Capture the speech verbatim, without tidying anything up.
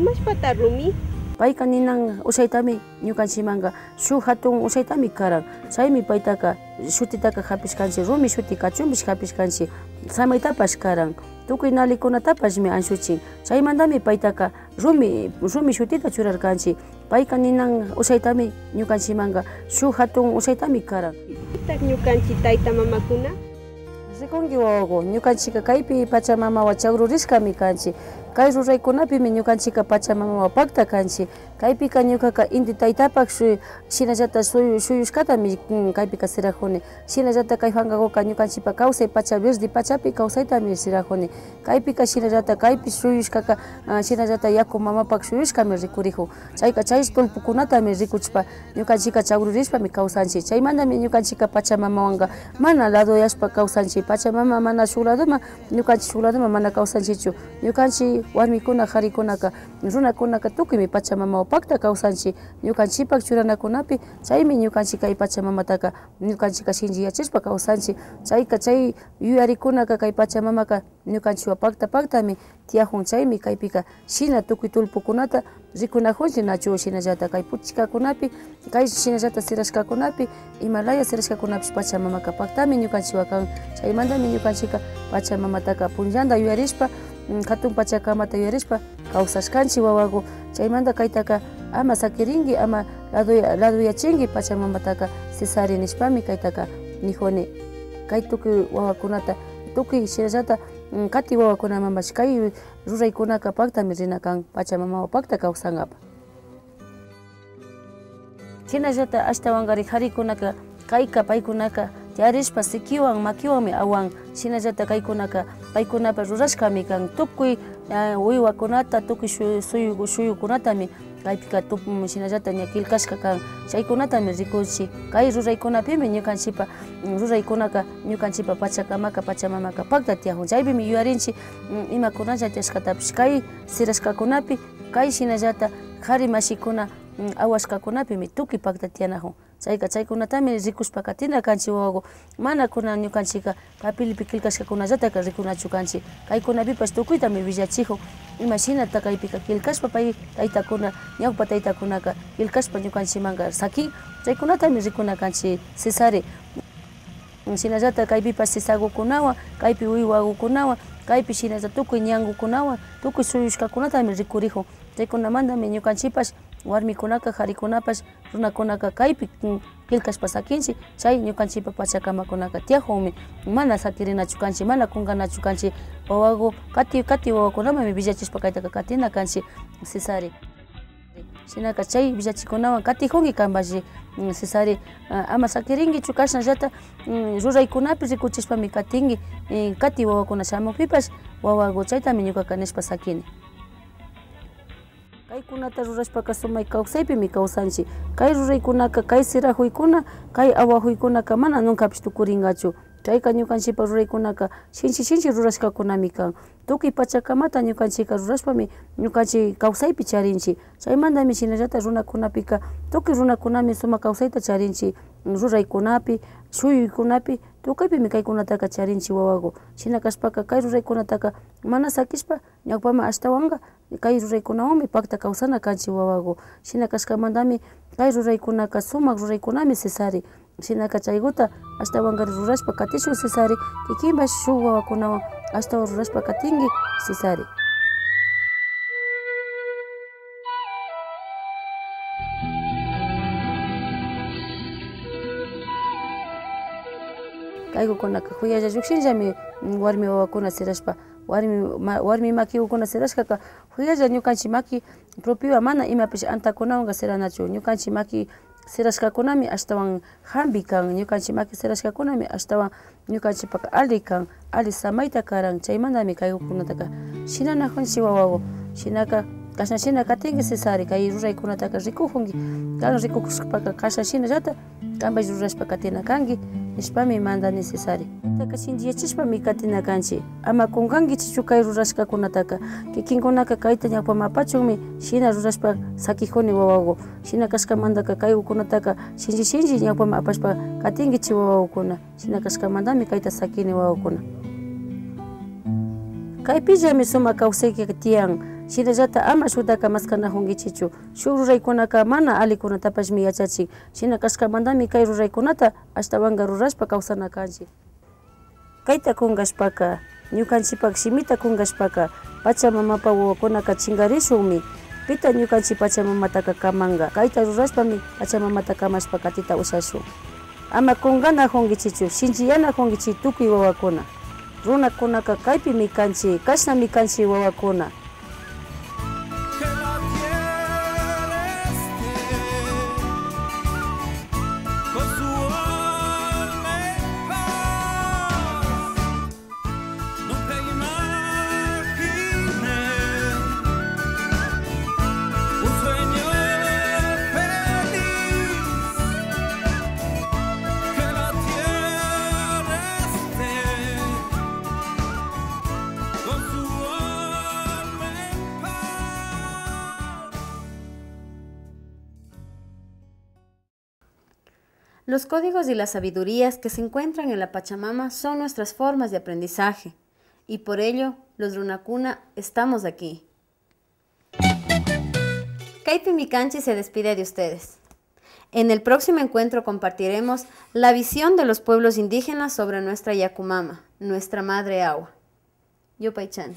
Imashpata rumi? Payka ninan ushaytami ñukanchikmanka shuk hatun ushaytami karan. Chaymi paytaka shutitaka hapishkanchik, rumi shuti kachunpish hapishkanchik, samaytapash karan. Tukuy nalikunatapashmi anshuchin. Chaymantami paytaka rumi, rumi shutita churarkanchik. Payka ninan ushaytami ñukanchikmanka shuk hatun ushaytami karan. Pitak ñukanchik tayta mamakuna? Rikunki wawaku, ñukanchikka kaypi pachamamawan chakrurishkami kanchik. Kay ruraykunapimi ñukanchikka pachamamawan pakta kanchik. Kaypika ñukaka inti taytapak shu-, shinallata shuyu-, shuyushkatami, mm, kaypika sirakuni. Shinallata kay pankakuka ñukanchikpa kawsay pacha verde pachapi kawsaytami sirakuni. Kaypika shinallata kaypi shuyushkaka, ah, shinallata yaku mamapak shuyushkami rikurikun. Chayka chay tullpukunatami rikuchishpa ñukanchikka chakrurishpami kawsanchik. Chaymantami ñukanchikka pachamamawanka mana ladoyashpa kawsanchik. Pachamama mana shuk ladoman, ñukanchik shuk ladoman mana kawsanchikchu. Ñukanchik warmikuna, karikunaka, runakunaka tukuymi pachamamawan pakta kawsanchik. Ñukanchikpak churanakunapi chaymi ñukanchik kay pachamamataka ñukanchikka shinchiyachishpa kawsanchik. Chayka chay yuyarikunaka kay pachamamaka ñukanchikwan pakta paktami tiyakun. Chaymi kaypika shina tukuy tullpukunata rikunakunchik nachu, shinallata kay puchkakunapi, kay shinallata sirashkakunapi, imalaya sirashkakunapish pachamamaka paktami ñukanchikwan kan. Chaymantami ñukanchikka pachamamataka punllanta yuyarishpa, mm, hatun pachakamata yuyarishpa kawsashkanchik wawaku. Chaymanta kaytaka ama sakirinki, ama ladoya-, ladoyachinki pachamamataka, Cesare, nishpami kaytaka nikuni. Kay tukuy wawakunata, tukuy shinallata, mm, kati wawakunamanpash kay ruraykunaka paktami rina kan, pachamamawan pakta kawsankapak. Shinallata ashtawankarin karikunaka kayka paykunaka tiyarishpa sikiwan makiwanmi awan. Shinallata kaykunaka paykunapa rurashkami kan. Tukuy, ah, wiwakunata, tukuy shu-, suyu-, shuyukunatami kaypika tup-, shinallata ña killkashka kan. Chaykunatami rikunchik. Kay ruraykunapimi ñukanchikpa, mm, ruraykunaka ñukanchikpa pachakamaka, pachamamaka pakta tiyakun. Chaypimi yuyarinchik, mm, imakunalla tiyashkatapish kay sirashkakunapi, kay shinallata kari mashikuna, mm, awashkakunapimi tukuy pakta tiyanakun. Chayka chaykunatami rikushpa katina kanchik wawaku. Mana kunan ñukanchikka papelpi killkashkakunallataka rikunachu kanchik. Kaykunapipash tukuytami willachikun. Imashinata kaypika killkashpa pay taytakuna, ñawpa taytakunaka killkashpa ñukanchikmanka sakin. Chaykunatami rikuna kanchik, Cesare. Shinallata kaypipash sisakukunawan, kaypi wiwakukunawan, kaypi shinallata tukuy ñankukunawan, tukuy suyushkakunatami rikurikun. Chaykunamantami ñukanchikpash, warmikunaka, karikunapash, runakunaka kaypi, mm, killkashpa sakinchik, chay ñukanchikpa pachakamakunaka tiyakunmi, mana sakirinachu kanchik, mana kunkanachu kanchik, wawaku, kati, kati wawakunamanmi willachishpa kaytaka katina kanchik, Cesare. Shinaka chay willachikunawan katikunki kanpash, mm, Cesare, ah, ama sakirinkichu, kashnallata, mm, ruraykunapi rikuchishpami katinki, eh, kati wawakuna shamukpipash, wawaku, chaytami ñukaka nishpa sakini. Kaykunata rurashpaka sumak kawsaypimi kawsanchik. Kay ruraykunaka, kay sirakuykuna, kay awakuykunaka mana nunkapish tukurinkachu. Chayka ñukanchikpa ruraykunaka shinchi shinchi rurashkakunami kan. Tukuy pachakamata ñukanchikka rurashpami ñukanchik kawsaypi charinchik. Chaymantami shinallata runakunapika tukuy runakunami sumak kawsayta charinchik. Ruraykunapi, shuyuykunapi, tukuypimi kaykunataka charinchik wawaku. Shina kashpaka kay ruraykunataka mana sakishpa ñawpaman ashtawanka kay ruraykunawanmi pakta kawsana kanchik wawaku. Shina kashkamantami kay ruraykunaka sumak ruraykunami, Cesare. Shinaka chaykuta ashtawankari rurashpa katishun, Cesare. Kikinpash shuk wawakunawan ashtawan rurashpa katinki, Cesare. Kaykukunaka kuyalla llukshinllami, mm, warmi wawakuna sirashpa, warmi ma-, warmi makikukuna sirashkaka, kuyalla ñukanchik maki propiowan mana imapish antakunawanka siranachu. Ñukanchik maki sirashkakunami ashtawan hampi kan, ñukanchik maki sirashkakunami ashtawan ñukanchikpaka alli kan, alli samayta karan. Chaymantami kaykukunataka shinanakunchik wawaku. Shinaka kashna shina katinki, Cesare, kay ruraykunataka rikukunki. Kan rikukushpaka kashna shinallata kanpash rurashpa katina kanki, nishpami mandani, Cesare. Taka shinchiyachishpami katina kanchik. Ama kunkankichichu kay rurashkakunataka. Kikinkunaka kayta ñawpaman apachunmi shina rurashpa sakikuni wawaku. Shina kashkamantaka kaykukunataka shinchi shinchi ñawpaman apashpa katinkichik wawakuna. Shina kashkamantami kayta sakini wawakuna. Kaypillami sumak kawsayka tiyan. Shinallata ama shutaka maskanajunkichichu. Shuk ruraykunaka mana allikunatapashmi yachachin. Shina kashkamantami kay ruraykunata ashtawanka rurashpa kawsana kanchik. Kayta kunkashpaka, ñukanchikpak shimita kunkashpaka, Pachamamapa wawakunaka chinkarishunmi. Pita ñukanchik Pachamamataka kamanka? Kayta rurashpami Pachamamata kamashpa katita ushashun. Ama kunkanajunkichichu, shinchiyanajunkichik tukuy wawakuna. Runakunaka kaypimi kanchik, kashnami kanchik wawakuna. Que la tierra esté con su alma en paz. Nunca imaginé un sueño feliz, que la tierra esté con su alma en paz. Los códigos y las sabidurías que se encuentran en la Pachamama son nuestras formas de aprendizaje, y por ello, los Runakuna estamos aquí. Kaypimi kanchik se despide de ustedes. En el próximo encuentro compartiremos la visión de los pueblos indígenas sobre nuestra Yakumama, nuestra madre agua. Yupaychani.